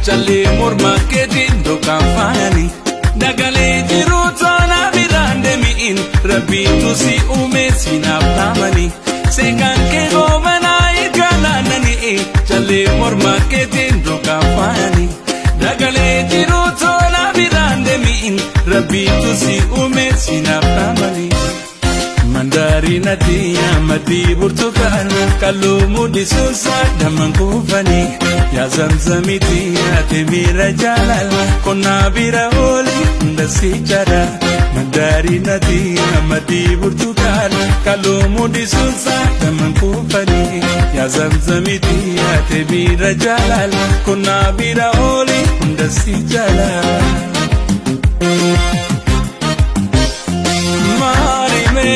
Callee morma keetiin dhokaan faayani. Dagalee jiru tola biraan deemiin rabbiitu si uume sinaaf dhaamani. Seekaan kee goobanaa ilkaanaananii callee morma keetiin dhokaan faayani. Dagalee jiru tola biraan deemiin rabbiitu si uume sinaaf dhaamani. Mandaariin adii maddii burtukaana kalluu mul'isuusa damman kuufanii. Yaa zamzamiti ati miira jaalala qonnaa bira ooli hunda si jala. Mandaariin adii maddii burtukaana kalluu mul'isuusa damman kuufanii. Yaa zamzamiti ati miira jaalala qonnaa bira ooli hunda si jala. Maarime